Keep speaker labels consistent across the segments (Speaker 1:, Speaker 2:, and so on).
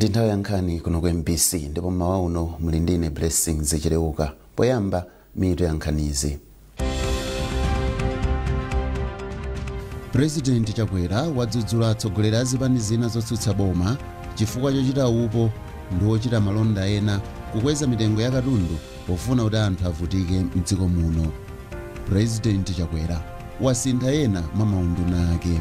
Speaker 1: Ndi nthawi ya nkhani kuno ku MBC, ndipo mmawa uno muli ndine Blessings Chileuka. Poyamba, mitu ya nkhanizi. President Chakwera wadzudzula atsogoleri a zipani zina zotsutsa boma chifukwa chochita upo ndi wochita malonda ena kukweza mitengo ya katundu pofuna kuti anthu avutike mdziko muno. President Chakwera wasintha ena mwa maunduna ake.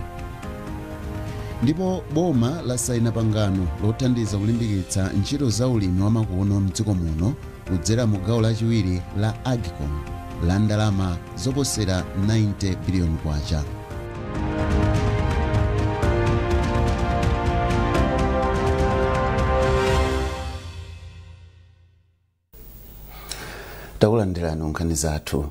Speaker 1: Ndipo boma lasaina pangano lothandiza kulimbikitsa ntchito za ulimi wamakono mdziko muno kudzera mu gawo lachiwiri la AGCOM la ndalama zoposera 90 biliyoni kwacha. Takulandirani nkhani zathu.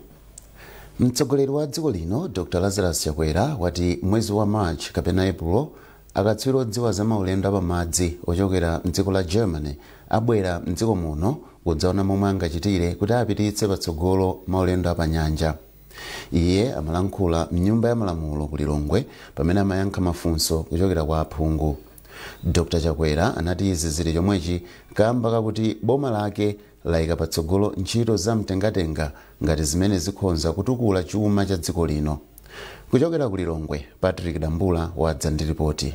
Speaker 1: Mtsogoleri wa dziko lino Dr. Lazarus Chakwera wati mwezi wa March kapena April akatswiri odziwa za maulendo apamadzi ochokera mdziko la Germany abwera mdziko muno kudzaona momwe angachitire kuti apititse patsogolo maulendo apanyanja. Iye amalankhula mnyumba ya malamulo ku Lilongwe pamene amayankha mafunso kuchokera kwa aphungu. Dr. Chakwera anati izi zili chomwechi kamba kakuti boma lake layika patsogolo ntchito za mtengatenga ngati zimene zikhonza kutukula chuma cha dziko lino. Kuchokera ku Lilongwe, Patrick Dambula wadza ndi ripoti.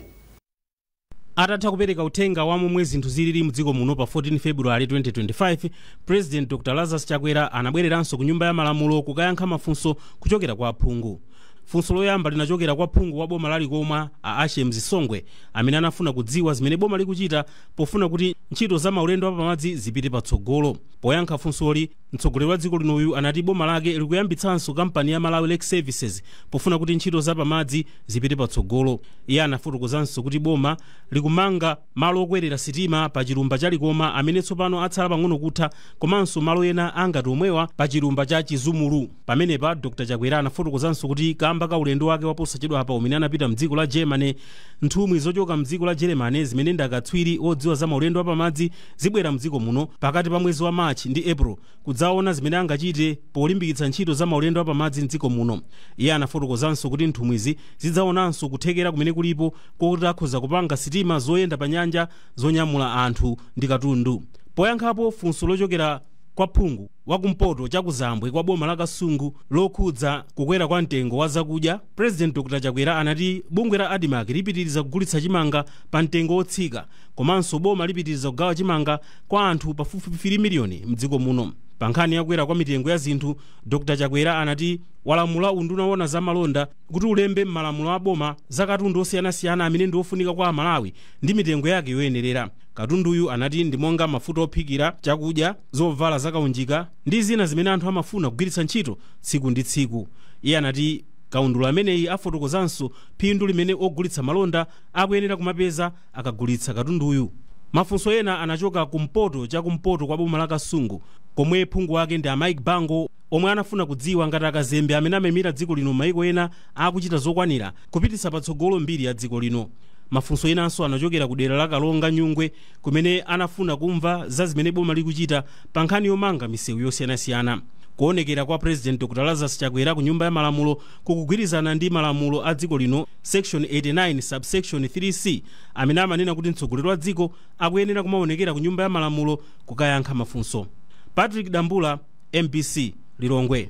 Speaker 2: Atatha kupereka uthenga wa momwe zinthu zilili mdziko muno pa 14 February 2025, President Dr. Lazarus Chakwera anabwereranso ku nyumba ya malamulo kukayankha mafunso kuchokera kwa aphungu. Funso loyamba linachokera kwa phungu wa boma la Likoma a Ashem Zisongwe, amene anafuna kudziwa zimene boma likuchita pofuna kuti ntchito za maulendo apamadzi zipite patsogolo. Poyankha funsoli, mtsogoleri wa dziko linoyu anati boma lake likuyambitsanso kampani ya Malawi Lake Services pofuna kuti ntchito za pamadzi zipite patsogolo. Iye anafotokozanso kuti boma likumanga malo okwerera sitima pa chilumba cha Likoma amene tsopano atsala pang'ono kutha, komanso malo ena angati omwewa pa chilumba cha Chizumulu. Pamenepa Dr. Chakwera anafotokozanso kuti kamba ka ulendo wake waposachedwa apa umene anapita mdziko la Germany, nthumwi zochoka mdziko la Germany zimene ndi akatswiri odziwa za maulendo apamadzi zibwera mdziko muno pakati pa mwezi wa March ndi April kudzaona zimene angachite polimbikitsa ntchito za maulendo apamadzi mdziko muno. Iye anafotokozanso kuti nthumwizi zidzaonanso kuthekera kumene kulipo kokuti akhoza kupanga sitima zoyenda pa nyanja zonyamula anthu ndi katundu. Poyankhapo funso lochokera kwa phungu wakumpoto chakuzambwe kwa boma la Kasungu lokhudza kukwera kwa mtengo wa zakudya, President Dr. Chakwera anati bungwe la ADMARC lipitiriza kugulitsa chimanga pa mtengo wotsika, komanso boma lipitiriza kugawa chimanga kwa anthu pafupifupi 3 miliyoni mdziko muno. Pa nkhani yakukwera kwa mitengo ya zinthu, Dr. Chakwera anati walamula unduna wona za malonda kuti ulembe m'malamulo a boma za katundu osiyanasiyana amene ndi ofunika kwa Amalawi ndi mitengo yake yoyenerera. Katunduyu anati ndi monga mafuta ophikira, chakudya, zovala zakaunjika ndi zina zimene anthu amafuna kugwiritsa ntchito tsiku ndi tsiku. Iye anati kaundula ameneyi afotokozanso phindu limene ogulitsa malonda akuyenera kumapeza akagulitsa katunduyu. Mafunso ena anachoka kumpoto chakumpoto kwa boma la Kasungu komwe phungu wake ndi a Mike Bango, omwe anafuna kudziwa ngati akazembe amene amayimira dziko lino m'mayiko ena akuchita zokwanira kupititsa patsogolo mbiri ya dziko lino. Mafunso enanso anachokera ku dera la Kalonga Nyungwe kumene anafuna kumva za zimene boma likuchita pa nkhani yomanga misewu yosiyanasiyana. Kuonekera kwa President Dr. Lazarus Chakwera ku nyumba ya malamulo kukugwirizana ndi malamulo a dziko lino section 89 subsection 3c amene amanena kuti mtsogoleri wa dziko akuyenera kumaonekera ku nyumba ya malamulo kukayankha mafunso. Patrick Dambula, MBC, Lilongwe.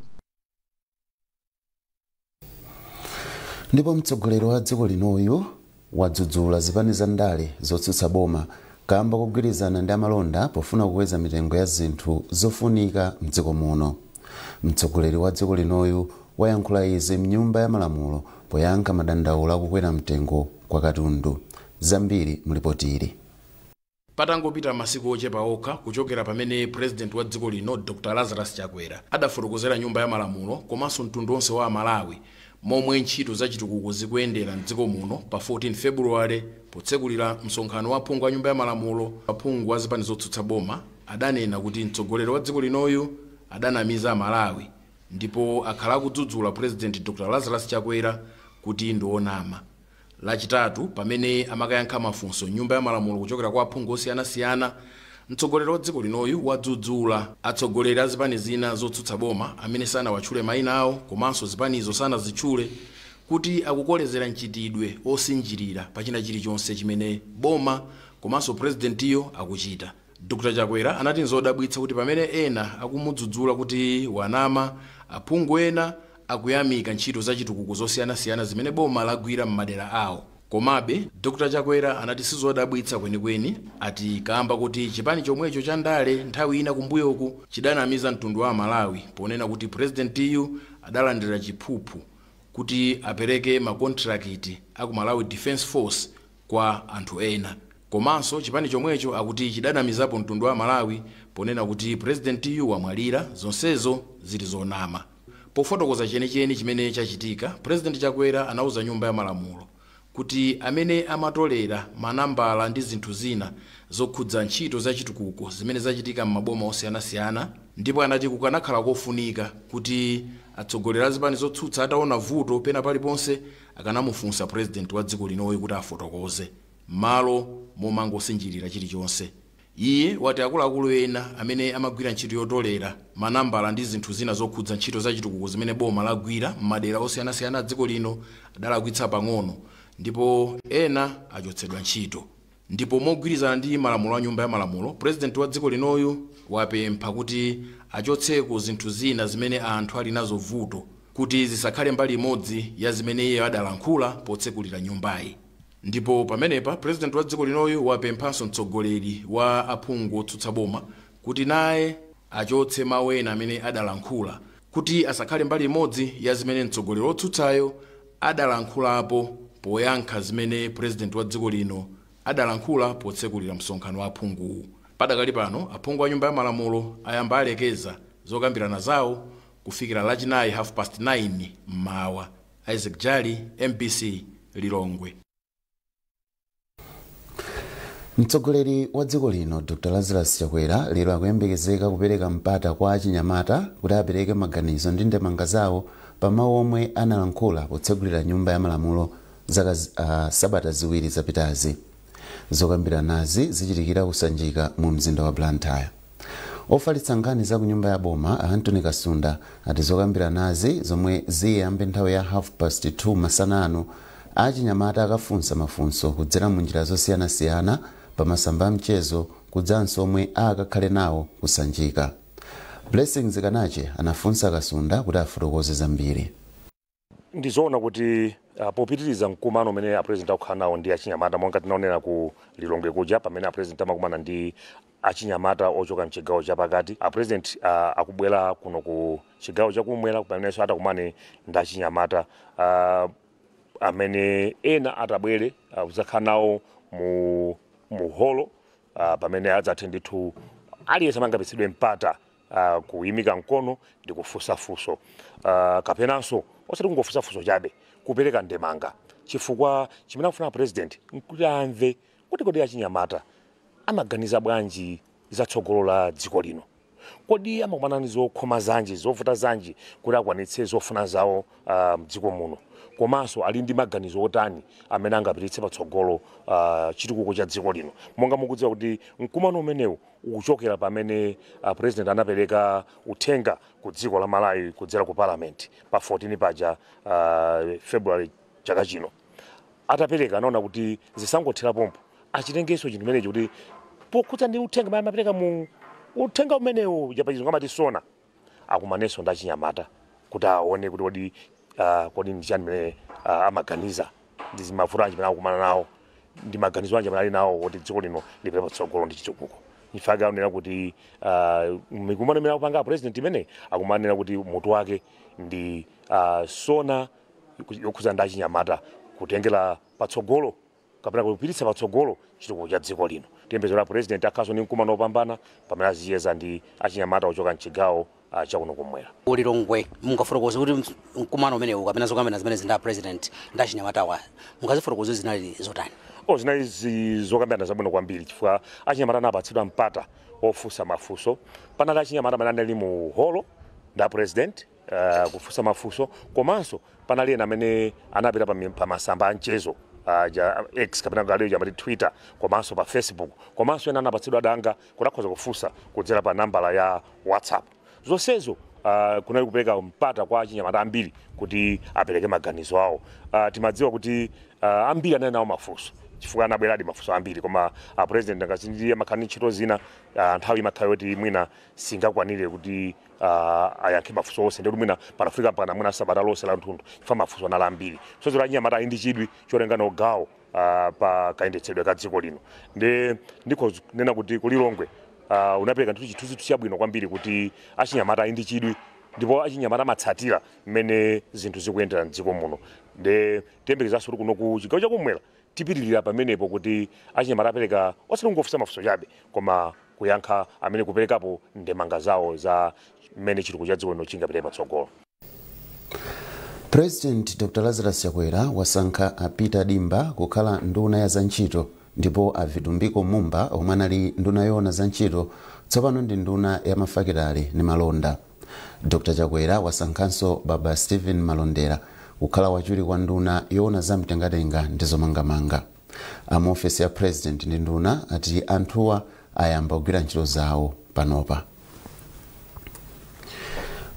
Speaker 1: Ndipo mtsogoleri wa dziko linoyu wadzudzula zipani za ndale zotsutsa boma kamba kugwirizana ndi amalonda pofuna kukweza mitengo ya zinthu zofunika mdziko muno. Mtsogoleri wa dziko linoyu wayankhula izi mnyumba ya malamulo poyankha madandaulo akukwera mtengo kwa katundu. Zambiri mlipoti.
Speaker 3: Patangopita masiku ochepa okha kuchokera pamene president wa dziko lino Dr. Lazarus Chakwera adafotokozera nyumba ya malamulo komanso mtundu wonse wa Amalawi momwe ntchito zachitukuko zikuyendera mdziko muno pa 14 February potsekulira msonkhano wa phungu wa nyumba ya malamulo, aphungu a zipani zotsutsa boma adanena kuti mtsogoleri wa dziko linoyu adanamiza Amalawi ndipo akhala akudzudzula President Dr. Lazarus Chakwera kuti ndi onama. Lachitatu pamene amakayankha mafunso nyumba ya malamulo kuchokera kwa aphungu osiyanasiyana, mtsogoleri wa dziko linoyu wadzudzula atsogoleri a zipani zina zotsutsa boma amene sanawatchule mayina awo komanso zipanizo sanazitchule kuti akukolezera mchitidwe osinjirira pachina chilichonse chimene boma komanso purezidentiyo akuchita. Dr Chakwera anati nzodabwitsa kuti pamene ena akumudzudzula kuti wanama, aphungu ena akuyamika ntchito zachitukuko zosiyanasiyana zimene boma lagwira m'madera awo. Komabe Dr Chakwera anati sizodabwitsa kwenikweni, ati kamba kuti chipani chomwecho cha ndale nthawi ina kumbuyoku chidanamiza mtundu wa Malawi ponena kuti purezidentiyu adalandira chiphuphu kuti apereke makontrakiti aku Malawi Defence Force kwa anthu ena. Komanso chipani chomwecho akuti chidanamizapo mtundu wa Malawi ponena kuti purezidentiyu wamwalira, zonsezo zili zonama. Pofotokoza chenicheni chimene chachitika, Purezidenti Chakwera anauza nyumba ya malamulo kuti amene amatolera manambala ndi zinthu zina zokhudza ntchito zachitukuko zimene zachitika m'maboma osiyanasiyana, ndipo anati kukanakhala kofunika kuti atsogoleri a zipani zotsutsa ataona vuto pena paliponse akanamufunsa purezidenti wa dziko linoyi kuti afotokoze m'malo momangosinjirira chilichonse. Iye wati akuluakulu ena amene amagwira ntchito yotolera manambala ndi zinthu zina zokhudza ntchito zachitukuko zimene boma lagwira m'madera osiyanasiyana a dziko lino adalakwitsa pang'ono, ndipo ena achotsedwa ntchito. Ndipo mogwirizana ndi malamulo a nyumba ya malamulo, purezidenti wa dziko linoyu wapempha kuti achotseko zinthu zina zimene anthu ali nazo vuto kuti zisakhale mbali imodzi ya zimene iye adalankhula potsekulira nyumbayi. Ndipo pamenepa purezidenti wa dziko linoyu wapemphanso mtsogoleri wa aphungu otsutsa boma kuti naye achotse mawu ena amene adalankhula kuti asakhale mbali imodzi ya zimene mtsogoleri otsutsayo adalankhulapo poyankha zimene purezidenti wa dziko lino adalankhula potsekulira msonkhano wa aphunguwu. Padakali pano aphungu a nyumba ya malamulo ayamba alekeza zokambirana zawo kufikira Lachinayi 9:30 mmawa. Isaac Jali, MBC, Lilongwe.
Speaker 1: Mtsogoleri wa dziko lino Dr Lazarus Chakwera lero akuyembekezeka kupereka mpata kwa achinyamata kuti apereke maganizo ndi ndemanga zawo pa mawu omwe analankhula potsegulira nyumba ya malamulo zaka sabata ziwiri zapitazi. Zokambiranazi zichitikira kusanjika mu mzinda wa Blantyre. Ofalitsa nkhani za ku nyumba ya boma Anthony Kasunda ati zokambiranazi zomwe ziyambe nthawi ya 2:30 masana ano, achinyamata akafunsa mafunso kudzera mu njira zosiyanasiyana pamasamba a mchezo kudzanso omwe akakhale nawo kusanjika. Blessings Kanache anafunsa Kasunda kuti afotokoze zambiri.
Speaker 4: Ndizoona kuti popitiriza mkumano umene apresident akukhala nawo ndi achinyamata, monga tinaonera ku Lilongwe kuja pamene apresident amakumana ndi achinyamata ochoka mchigawo chapakati, apresident akubwera kuno ku chigawo chakumwera pamenenso atakumane ndi achinyamata amene ena atabwere kudzakhala nawo mu holo pamene adzathe ndithu aliyense amangapitsidwe mpata kuyimika mkono ndi kufunsa funso, kapenanso osati kungofunsa funso chabe, kupereka ndemanga, chifukwa chimene akufuna president nkuti amve kuti kodi achinyamata amaganiza bwanji zatsogolo la dziko lino, kodi amakumana ndi zokhoma zanji, zovuta zanji kuti akwanitse zofuna zawo mdziko muno, komanso ali ndi maganizo otani amene angapititse patsogolo chitukuko cha dziko lino. Monga mukudziwa kuti mkumano umenewu ukuchokera pamene president anapereka uthenga ku dziko la Malawi kudzera ku parliament pa 14 paja February chaka chino. Atapereka anaona kuti zisangothera pompo, achitengenso chinthu chimenechi kuti pokhudza ndi uthenga amene amapereka mu uthenga umenewu japachizungu amati SONA, akumanenso ndi achinyamata kuti aone kuti kodi kodi ndi chani mene amaganiza, ndi mavuto anji amene akukumana nawo, ndi maganizo anji amene ali nawo kuti dziko lino lipite patsogolo ndi chitukuko. Nchifukwa akunena kuti mikumano imene akupanga president imene akumanena kuti mutu wake ndi SONA yokhudza ndi achinyamata kutengera patsogolo kapena kupititsa patsogolo chitukuko cha dziko lino. Tiyembekezera president akhaso ndi mkumano wopambana pamene aziyeza ndi achinyamata ochoka mchigawo chakuno kumwera.
Speaker 5: Lilongwe, mungafotokoze kuti mkumano umenewu kapena zokambirana zimene zinda president ndi achinyamatawa, mungazifotokoze zinali zotani?
Speaker 4: Zinali zokambirana zabwino kwambiri chifukwa achinyamata anapatsidwa mpata ofunsa mafunso. Panali achinyamata amene anali mu holo nda president kufunsa mafunso, komanso panali ena amene anapita pa masamba a mchezo ja X kapena galero jamati Twitter, komanso pa Facebook, komanso ena anapatsidwa danga kuti akhoza kufunsa kudzera pa nambala ya WhatsApp. Zonsezo kunali kupereka mpata kwa achinyamata ambiri kuti apereke maganizo awo. Timadziwa kuti ambiri anali nawo mafunso. Chifukwa anabweradi mafunso ambiri, koma a president angazindiye amakhala ndi ntchito zina, nthawi imakhala yoti mwina singakwanire kuti ayankhe mafunso onse, ndikuti mwina panafika mpaka mwina sabata lonse la mthunthu, chifukwa mafunso anali ambiri. So zoti achinyamata ali ndi chidwi chotenga nawo gawo pa kayendetsedwe ka dziko lino. Ndi ndikho nena kuti kulilongwe unapereka ndithu chithunzi chabwino kwambiri kuti achinyamata ali ndi chidwi, ndipo achinyamata amatsatira mmene zinthu zikuyendera mdziko muno. Ndi tiyembekezanso kuti kuno ku chigawo chakumwera tipitirira pamenepo, kuti achinyamata apereka osati kungofunsa mafunso chabe, koma kuyankha amene kuperekapo ndemanga zawo za mmene chitukuko cha dziko lino chingapite patsogolo.
Speaker 1: President Dr Lazarus Chakwera wasankha a Peter Dimba kukhala nduna ya zantchito, ndipo a Vitumbiko Mumba, omwe anali nduna yoona zantchito, tsopano ndi nduna ya mafakitale ndi malonda. Dr Chakwera wasankhanso Baba Stephen Malondera kukhala wachiwiri kwa nduna yoona zamtengatenga ndi zomangamanga. Amu ofesi ya president ndi nduna ati anthuwa ayamba kugwira ntchito zawo panopa.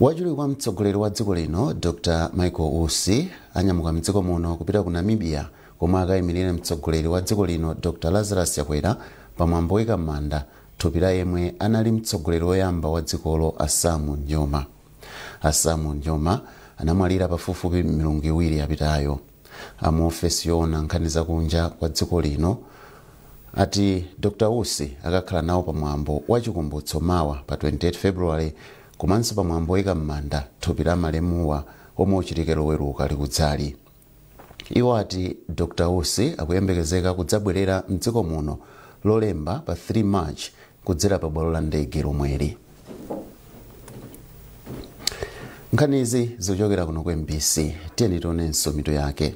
Speaker 1: Wachiwiri kwa mtsogoleri wa dziko lino Dr Michael Usi anyamuka mdziko muno kupita ku Namibia, komwe akayimirire mtsogoleri wa dziko lino Dr Lazarus Chakwera pamwambo woyika m'manda thupi la yemwe anali mtsogoleri woyamba wa dzikolo, a Sam Nujoma. A Sam Nujoma anamwalira pafupifupi milungu 2 yapitayo. Amu ofesi yoona nkhani zakunja kwa dziko lino ati Dr Usi akakhala nawo pamwambo wachikumbutso mawa pa 28 February, komanso pamwambo woyika m'manda thupi la malemuwa omwe uchitike Loweruka likudzali. Iwo ati Dr Usi akuyembekezeka kudzabwerera mdziko muno Lolemba pa 3 March kudzera pa bwalo la ndege lomweli. Nkhani izi zikuchokera kuno ku MBC. Tiyeni tionenso mitu yake.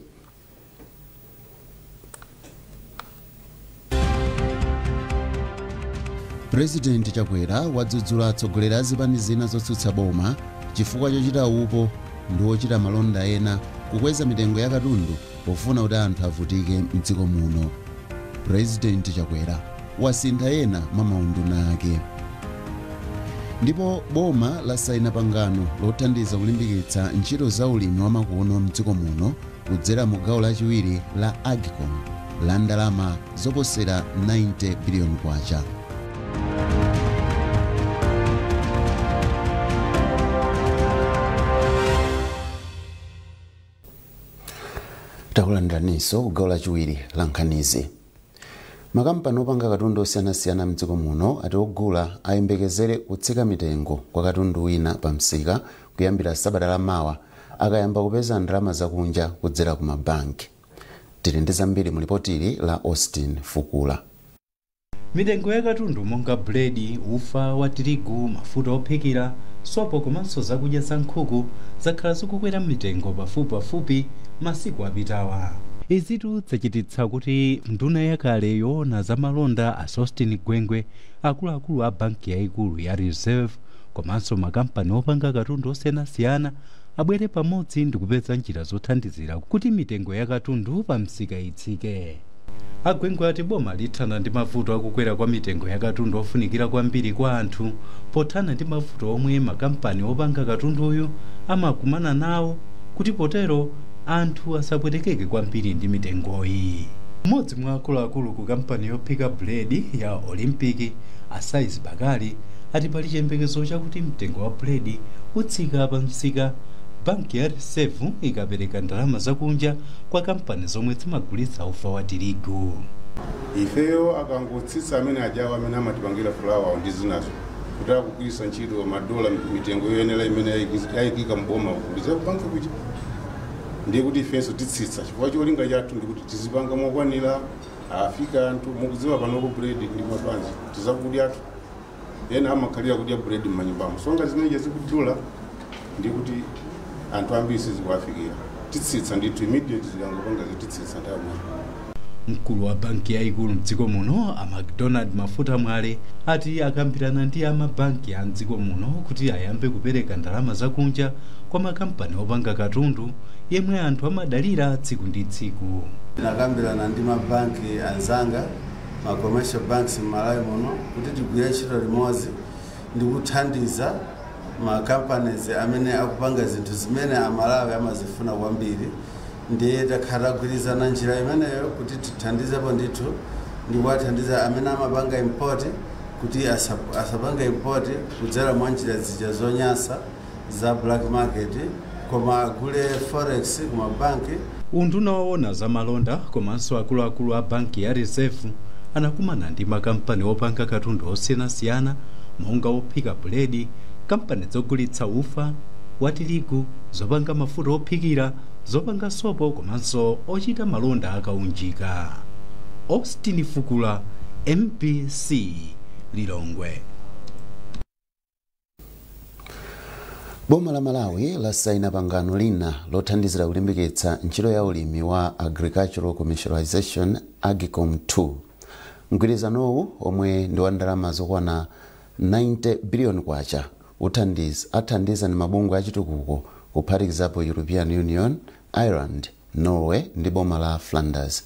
Speaker 1: President Chakwera wadzudzula atsogoleri a zipani zina zotsutsa boma chifukwa chochita upo ndi wochita malonda ena kukweza mitengo ya katundu pofuna kuti anthu avutike mdziko muno. President Chakwera wasintha ena mwa maunduna ake. Ndipo boma lasaina pangano lothandiza kulimbikitsa ntchito za ulimi wamakono mdziko muno kudzera mu gawo lachiwiri la AGCOM la ndalama zoposera 90 biliyoni kwacha. Takulandiraninso ku gawo lachiwiri la nkhanizi. Makampani opanga katundu osiyanasiyana mdziko muno ati ogula ayembekezere kutsika mitengo kwa katundu wina pa msika kuyambira sabata lamawa, akayamba kupeza ndalama zakunja kudzera ku mabanki. Tili ndi zambiri mu lipotili la Austin Fukula.
Speaker 6: Mitengo ya katundu monga buledi, ufa wa tirigu, mafuta ophikira, sopo komanso zakudya za nkhuku zakhala zikukwera mitengo pafupipafupi masiku apitawa. Izitu zachititsa kuti nduna yakale yoona zamalonda a Sosten Gwengwe, akuluakulu a banki yayikulu ya Reserve komanso makampani opanga katundu osiyanasiyana abwere pamodzi ndi kupeza njira zothandizira kuti mitengo ya katundu pa msika itsike. Agwengwe ati boma lithana ndi mavuto akukwera kwa mitengo ya katundu ofunikira kwambiri kwa anthu pothana ndi mavuto omwe makampani opanga katunduyu amakumana nawo, kuti potero anthu asapwetekeke kwambiri ndi mitengoyi. Mmodzi mwa akuluakulu ku kampani yophika buledi ya Olympic, Asais Bakali, ati pali chiyembekezo chakuti mtengo wa buledi utsika pa msika banki ya Reserve ikapereka ndalama zakunja kwa kampani zomwe zimagulitsa ufa wa tirigu.
Speaker 7: Ifeyo akangotsitsa amene ajawo amene amatipangira fulawa ndi zinazo, kuti akugwiritsa ntchito madola mitengo yoyenera imene yayikika mboma kuliza kubanki kuja, ndiye kuti ifenso titsitsa, chifukwa cholinga chathu ndikuti tizipanga mokwanira afika anthu. Mukudziwa panopo buledi ndi mapanzi tizakudyatu, ena amakhalira kudya buledi m'manyumbamo, songa zimeneje zikudula ndi kuti anthu ambiri sizikuwafikira. Titsitsa ndithu immediate zikangopanga zititsitsa nthawi.
Speaker 6: Mkulu wa banki yayikulu mdziko muno a McDonald Mafuta Mwale ati akambirana ndi amabanki a mdziko muno kuti ayambe kupereka ndalama zakunja kwa makampani opanga katundu yemwe anthu amadalira tsiku ndi tsiku.
Speaker 8: Tinakambirana ndi mabanki anzanga, ma commercial banks m'Malawi muno, kuti tigwire ntchito limodzi ndi kuthandiza ma companies amene akupanga zinthu zimene Amalawi amazifuna kwambiri. Ndiye takhala tagwirizana njira imeneyo kuti tithandizepo ndithu ndikuwathandiza amene amapanga import kuti asapange import kudzera mwa njira zija zonyasa za black market, koma agule forex kumabanki.
Speaker 6: Unduna woona za malonda komanso akuluakulu a banki ya Reserve anakumana ndi makampani opanga katundu osiyanasiyana monga ophika buledi, kampani zogulitsa ufa wa tirigu, zopanga mafuta ophikira, zopanga sopo komanso ochita malonda akaunjika. Austin Fukula, MBC, Lilongwe.
Speaker 1: Boma la Malawi lasaina pangano lina lothandizira kulimbikitsa ntchito ya ulimi wa Agricultural Commercialization AGCOM 2. Mgwirizanowu, omwe ndi wa ndalama zokwana 90 billion kwacha, athandiza ndi mabungwe achitukuko kuphatikizapo European Union, Ireland, Norway ndi boma la Flanders.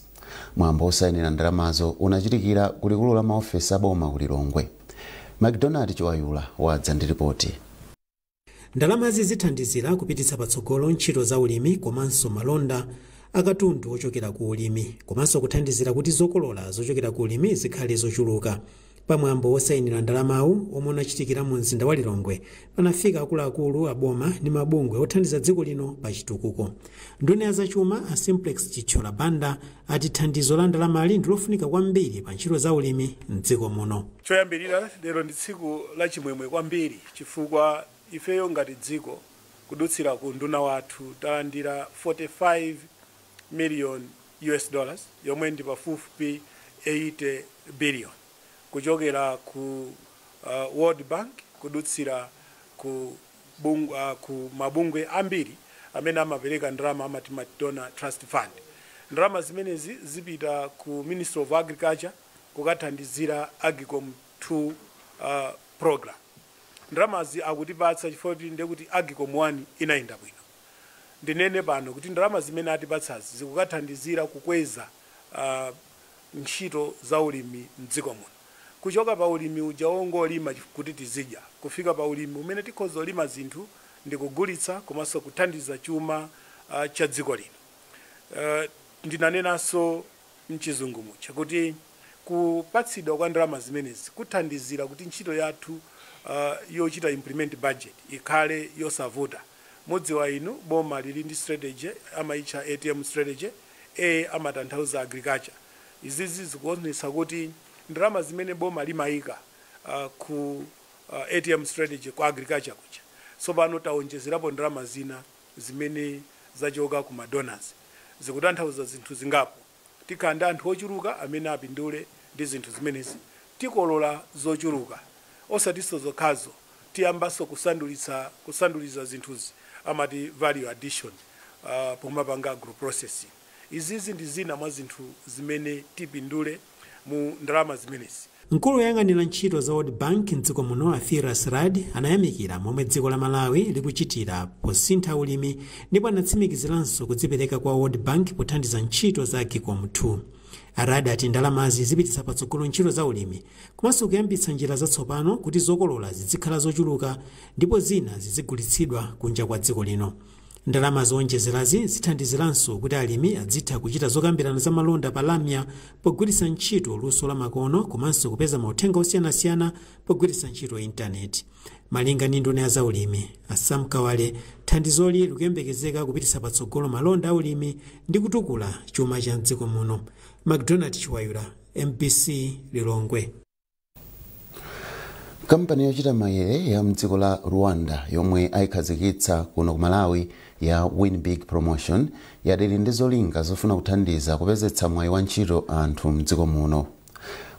Speaker 1: Mwambo osayinira ndalamazo unachitikira kulikulu la maofesi aboma ku Lilongwe. McDonald Chiwayula wadza ndi ripoti.
Speaker 9: Ndalamazi zithandizira kupititsa patsogolo ntchito za ulimi komanso malonda akatundu ochokera ku ulimi, komanso kuthandizira kuti zokolola zochokera ku ulimi zikhale zochuluka. Pamwambo wosayinira ndalamawu, omwe unachitikira mu mzinda wa Lilongwe, panafika akuluakulu aboma ndi mabungwe othandiza dziko lino pa chitukuko. Nduna ya zachuma a Simplex Chithyola Banda ati thandizo la ndalamali ndilofunika kwambiri pa ntchito za ulimi mdziko muno.
Speaker 10: Choyambirira, lero ndi tsiku lachimwemwe kwambiri chifukwa ifeyo ngati dziko kudutsira ku nduna wathu talandira 45 million US dollars, yomwe ndi pafupifupi 80 billion, kuchokera ku World Bank kudutsira ku mabungwe ambiri amene amapereka ndalama, amati Donor Trust Fund. Ndalama zimenezi zipita ku Ministry of Agriculture kukathandizira AGCOM 2 program. Ndalamazi akutipatsa chifukwa kuti ndekuti AGCOM 1 inayenda bwino. Ndinene pano kuti ndalama zimene atipatsazi zikukathandizira kukweza ntchito za ulimi mdziko muno, kuchoka pa ulimi uja wongolima kuti tizidya, kufika pa ulimi umene tikhoza kulima zinthu ndi kugulitsa komanso kuthandiza chuma cha dziko lino. Ndinanenanso mchizungu mucha kuti kupatsidwa kwa ndalama zimenezi kuthandizira kuti ntchito yathu yochita implement budget ikhale yosavuta. Mudziwa inu, boma lili ndi strategy amayitcha ATM strategy. A amatanthauza agriculture. Izizi zikuonetsa kuti ndalama zimene boma limayika ku ATM strategy ku agriculture kucha, tsopano taonjezerapo ndalama zina zimene zachoka ku madonors. Zikutanthauza zinthu zingapo: tikhala ndi anthu ochuluka amene apindule ndi zinthu zimenezi, tikolola zochuluka, osatinso zokhazo, tiyambanso kusanduliza zinthuzi, amati value addition, pomapanga agroprocessing. Izizi ndi zina mwa zinthu zimene tipindule mu ndalama zimenezi.
Speaker 9: Mkulu woyang'anira ntchito za World Bank mdziko muno, a Firas Rad, anayamikira momwe dziko la Malawi likuchitira posintha ulimi ndipo anatsimikiziranso kudzipereka kwa World Bank pothandiza ntchito za AGCOM 2. A Rad ati ndalamazi zipititsa patsogolo ntchito za ulimi komanso kuyambitsa njira zatsopano kuti zokolola zizikhala zochuluka ndipo zina zizigulitsidwa kunja kwa dziko lino. Ndalama zowonjezerazi zithandiziranso kuti alimi adzitha kuchita zokambirana za malonda pa lamya pogwiritsa ntchito luso la makono komanso kupeza mauthenga osiyanasiyana pogwiritsa ntchito intaneti. Malinga ndi nduna ya zaulimi a Sam Kawale, thandizoli likuyembekezeka kupititsa patsogolo malonda aulimi ndi kutukula chuma cha mdziko muno. McDonald Chiwayula, MBC, Lilongwe.
Speaker 1: Kampani yochita mayere ya mdziko la Rwanda yomwe ayikhazikitsa kuno ku Malawi ya Winbig Promotion yadali ndi zolinga zofuna kuthandiza kupezetsa mwayi wa ntchito anthu mdziko muno.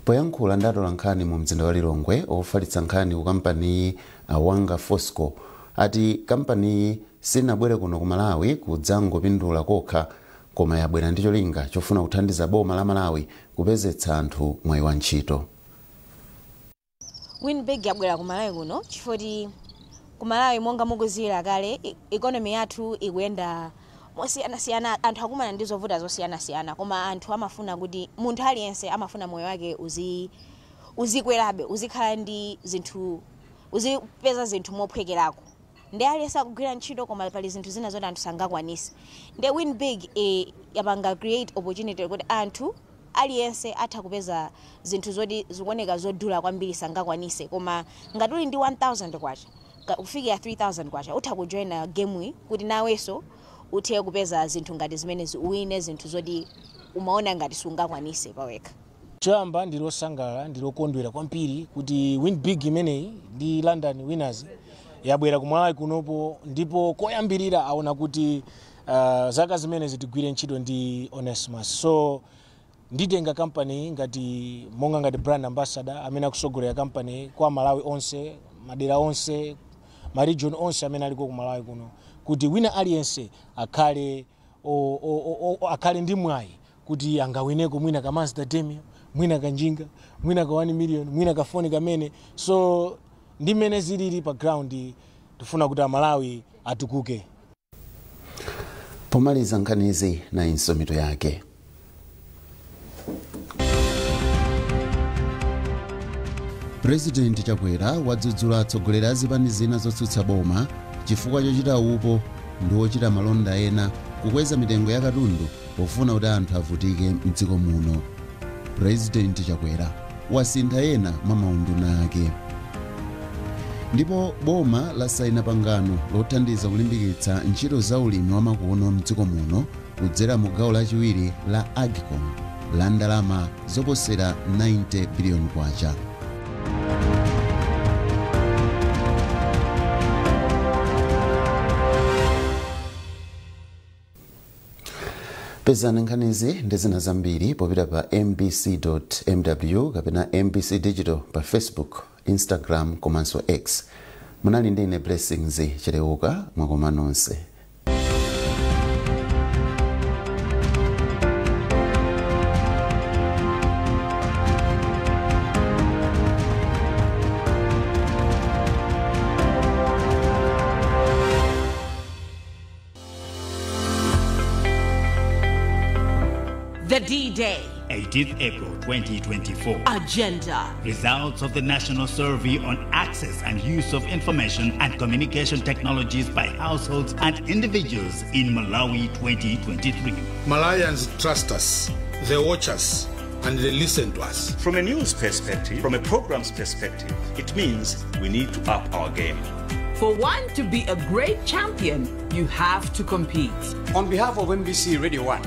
Speaker 1: Poyankhula ndi atolankhani mu mzinda wa Lilongwe, ofalitsa nkhani ku kampaniyi Awanga Fosco ati kampaniyi sinabwere kuno ku Malawi kudzangopindula kokha, koma yabwera ndi cholinga chofuna kuthandiza boma la Malawi kupezetsa anthu mwayi wa ntchito.
Speaker 11: Winbig yabwera ku Malawi kuno chifukwa ku Malawi, monga mukuziwira kale, economy yathu ikuyenda mosiyanasiyana, anthu akumana ndi zovuta zosiyanasiyana, koma anthu amafuna kuti munthu aliyense amafuna moyo wake uzikwerabe, uzikhala ndi zinthu, uzipeza zinthu mophwekerako. Ndi aliyense akugwira ntchito, koma pali zinthu zina zoti anthu sangakwanise. Ndi Win Big yapanga create opportunity kuti anthu aliyense atha kupeza zinthu zoti zikuoneka zodula kwambiri, sangakwanise, koma ngati uli ndi 1000 kwacha kufikira 3000 kwacha, utha kujoina game kuti nawenso uthe kupeza zinthu ngati zimenezi, uwine zinthu zoti umaona ngati sungakwanise pawekha.
Speaker 12: Choyamba, ndilosangalala, ndilokondwera kwambiri kuti Win Big imeneyi ndi London Winners yabwera ku Malawi kunopo, ndipo koyambirira aona kuti zaka zimene zitigwire ntchito ndi Onesmus. So nditenga kampani ngati monga ngati brand ambassador amene akusogolera kampani kwa Malawi onse, madera onse, ma region onse amene aliko ku Malawi kuno, kuti wina aliyense akhale akhale ndi mwayi kuti angawineko mwina ka Mazda Demio, mwina kanjinga, mwina ka 1 million, mwina kafoni kamene. So ndi mmene zilili pa ground, tifuna kuti Amalawi atukuke.
Speaker 1: Pomaliza nkhanizi, nayinso mitu yake. Purezidenti Chakwera wadzudzula atsogoleri a zipani zina zotsutsa boma chifukwa chochita upo ndi wochita malonda ena kukweza mitengo ya katundu pofuna kuti anthu avutike mdziko muno. Purezidenti Chakwera wasintha ena mwa maunduna ake. Ndipo boma lasaina pangano lothandiza kulimbikitsa ntchito za ulimi wamakono mdziko muno kudzera mu gawo lachiwiri la AGCOM la ndalama zoposera 90 biliyoni kwacha. Pezani nkhanizi ndi zina zambiri popita pa mbc.mw kapena MBC Digital pa Facebook, Instagram komanso X. Munali ndi ine Blessings Chereuka. Mwakoma nonse.
Speaker 13: The D-Day.
Speaker 14: 18th April 2024.
Speaker 13: Agenda.
Speaker 14: Results of the National Survey on Access and Use of Information and Communication Technologies by Households and Individuals in Malawi 2023.
Speaker 15: Malawians trust us, they watch us, and they listen to us.
Speaker 16: From a news perspective, from a programs perspective, it means we need to up our game.
Speaker 13: For one to be a great champion, you have to compete.
Speaker 17: On behalf of MBC Radio 1,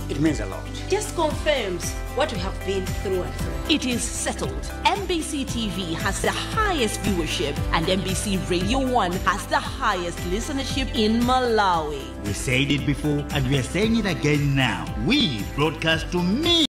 Speaker 17: it means a lot.
Speaker 18: Just confirms what we have been through and through.
Speaker 13: It is settled. MBC TV has the highest viewership and MBC Radio 1 has the highest listenership in Malawi.
Speaker 14: We said it before and we are saying it again now. We broadcast to me.